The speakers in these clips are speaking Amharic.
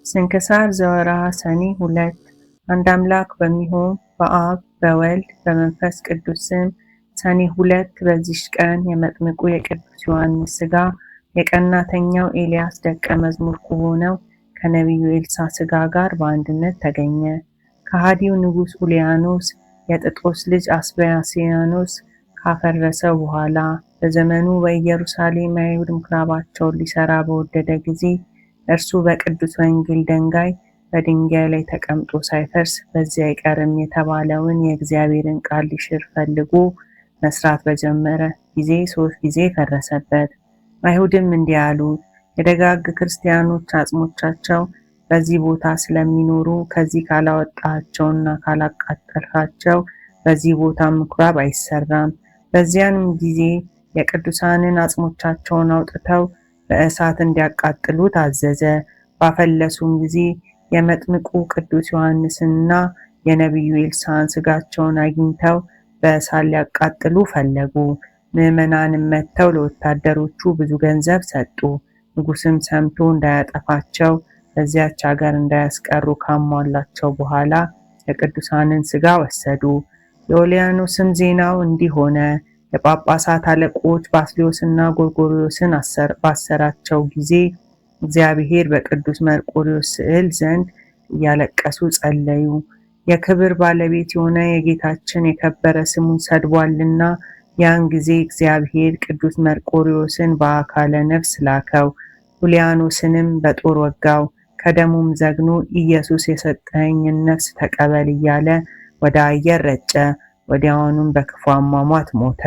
ስንክሳር ዘወርኀ ሰኔ 2። አንድ አምላክ በሚሆን በአብ በወልድ በመንፈስ ቅዱስ ስም ሰኔ 2 በዚች ቀን የመጥምቁ የቅዱስ ዮሐንስ ሥጋ የቀናተኛው ኤልያስ ደቀ መዝሙር ከሆነው ከነቢዩ ኤልሳዕ ሥጋ ጋር በአንድነት ተገኘ። ከሃዲው ንጉሥ ኡልያኖስ የጥጦስ ልጅ አስባስያኖስ ካፈረሰው በኋላ በዘመኑ በኢየሩሳሌም የአይሁድ ምኵራባቸውን ሊሠራ በወደደ ጊዜ እርሱ በቅዱስ ወንጌል ድንጋይ በድንጋይ ላይ ተቀምጦ ሳይፈርስ በዚህ አይቀርም የተባለውን የእግዚአብሔርን ቃል ሊሽር ፈልጎ መስራት በጀመረ ጊዜ 3 ጊዜ ፈረሰበት። አይሁድም እንዲህ አሉት፣ የደጋግ ክርስቲያኖች አጽሞቻቸው በዚህ ቦታ ስለሚኖሩ ከዚህ ካላወጣቸውና ካላቃጠልካቸው በዚህ ቦታ ምኩራብ አይሰራም። በዚያንም ጊዜ የቅዱሳንን አጽሞቻቸውን አውጥተው በእሳት እንዲያቃጥሉ ታዘዘ። ባፈለሱም ጊዜ የመጥምቁ ቅዱስ ዮሐንስንና የነቢዩ ኤልሳዕን ሥጋቸውን አግኝተው በእሳት ሊያቃጥሉ ፈለጉ። ምዕመናንም መጥተው ለወታደሮቹ ብዙ ገንዘብ ሰጡ። ንጉሥም ሰምቶ እንዳያጠፋቸው በዚያች አገር እንዳያስቀሩ ካሟላቸው በኋላ የቅዱሳንን ሥጋ ወሰዱ። የኦልያኖስም ዜናው እንዲህ ሆነ። የጳጳሳት አለቆች ባስልዮስና ጎርጎርዮስን ባሰራቸው ጊዜ እግዚአብሔር በቅዱስ መርቆሬዎስ ስዕል ዘንድ እያለቀሱ ጸለዩ። የክብር ባለቤት የሆነ የጌታችን የከበረ ስሙን ሰድቧልና። ያን ጊዜ እግዚአብሔር ቅዱስ መርቆሬዎስን በአካለ ነፍስ ላከው። ኡልያኖስንም በጦር ወጋው። ከደሙም ዘግኖ ኢየሱስ የሰጠኝን ነፍስ ተቀበል እያለ ወደ አየር ረጨ። ወዲያውኑም በክፉ አሟሟት ሞተ።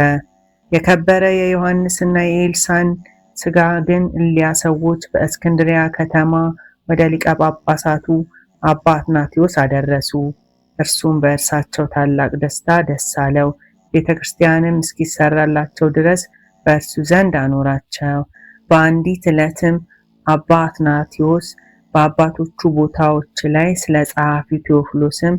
የከበረ የዮሐንስና የኤልሳን ሥጋ ግን እሊያ ሰዎች በእስክንድሪያ ከተማ ወደ ሊቀ ጳጳሳቱ አባ አትናቴዎስ አደረሱ። እርሱም በእርሳቸው ታላቅ ደስታ ደስ አለው። ቤተ ክርስቲያንም እስኪሰራላቸው ድረስ በእርሱ ዘንድ አኖራቸው። በአንዲት ዕለትም አባ አትናቴዎስ በአባቶቹ ቦታዎች ላይ ስለ ጸሐፊ ቴዎፍሎስም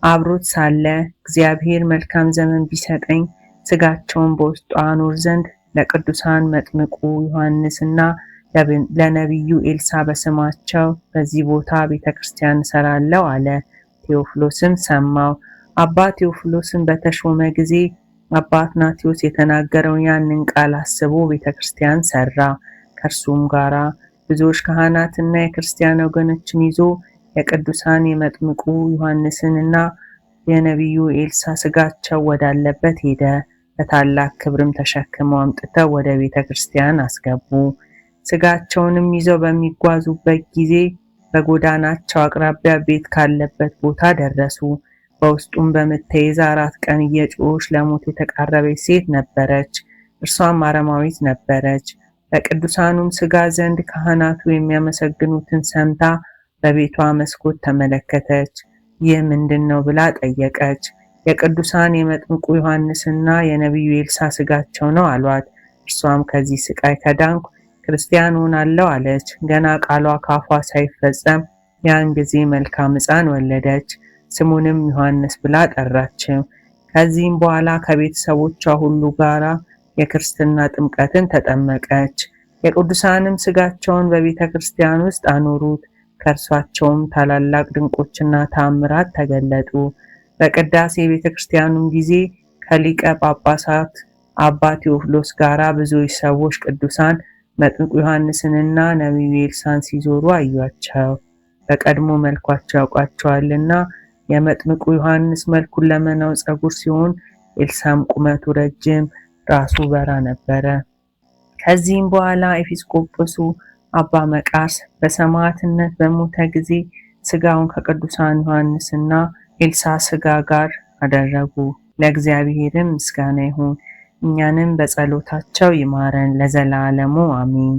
አብሮት ሳለ እግዚአብሔር መልካም ዘመን ቢሰጠኝ ሥጋቸውን በውስጡ አኖር ዘንድ ለቅዱሳን መጥምቁ ዮሐንስና ለነቢዩ ኤልሳዕ በስማቸው በዚህ ቦታ ቤተ ክርስቲያን እሰራለሁ አለ። ቴዎፍሎስም ሰማው። አባ ቴዎፍሎስም በተሾመ ጊዜ አባ አትናቴዎስ የተናገረውን ያንን ቃል አስቦ ቤተ ክርስቲያን ሰራ። ከእርሱም ጋራ ብዙዎች ካህናትና የክርስቲያን ወገኖችን ይዞ የቅዱሳን የመጥምቁ ዮሐንስንና የነቢዩ ኤልሳዕ ሥጋቸው ወዳለበት ሄደ። በታላቅ ክብርም ተሸክመው አምጥተው ወደ ቤተ ክርስቲያን አስገቡ። ሥጋቸውንም ይዘው በሚጓዙበት ጊዜ በጎዳናቸው አቅራቢያ ቤት ካለበት ቦታ ደረሱ። በውስጡም በምጥ ተይዛ 4 ቀን እየጮኸች ለሞት የተቃረበች ሴት ነበረች። እርሷም አረማዊት ነበረች። በቅዱሳኑም ሥጋ ዘንድ ካህናቱ የሚያመሰግኑትን ሰምታ በቤቷ መስኮት ተመለከተች። ይህ ምንድን ነው ብላ ጠየቀች። የቅዱሳን የመጥምቁ ዮሐንስና የነቢዩ ኤልሳዕ ሥጋቸው ነው አሏት። እርሷም ከዚህ ስቃይ ከዳንኩ ክርስቲያን እሆናለሁ አለች። ገና ቃሏ ካፏ ሳይፈጸም ያን ጊዜ መልካም ሕፃን ወለደች። ስሙንም ዮሐንስ ብላ ጠራችው። ከዚህም በኋላ ከቤተሰቦቿ ሁሉ ጋራ የክርስትና ጥምቀትን ተጠመቀች። የቅዱሳንም ሥጋቸውን በቤተ ክርስቲያን ውስጥ አኖሩት። ከእርሷቸውም ታላላቅ ድንቆችና ተአምራት ተገለጡ። በቅዳሴ ቤተ ክርስቲያኑም ጊዜ ከሊቀ ጳጳሳት አባ ቴዎፍሎስ ጋራ ብዙዎች ሰዎች ቅዱሳን መጥምቁ ዮሐንስንና ነቢዩ ኤልሳዕን ሲዞሩ አዩአቸው። በቀድሞ መልኳቸው ያውቋቸዋልና። የመጥምቁ ዮሐንስ መልኩ ለመናው ፀጉር ሲሆን፣ ኤልሳዕም ቁመቱ ረጅም ራሱ በራ ነበረ። ከዚህም በኋላ ኤጲስቆጶሱ አባ መቃርስ በሰማዕትነት በሞተ ጊዜ ሥጋውን ከቅዱሳን ዮሐንስና ኤልሳዕ ሥጋ ጋር አደረጉ። ለእግዚአብሔርም ምስጋና ይሁን፣ እኛንም በጸሎታቸው ይማረን ለዘላለሙ አሜን።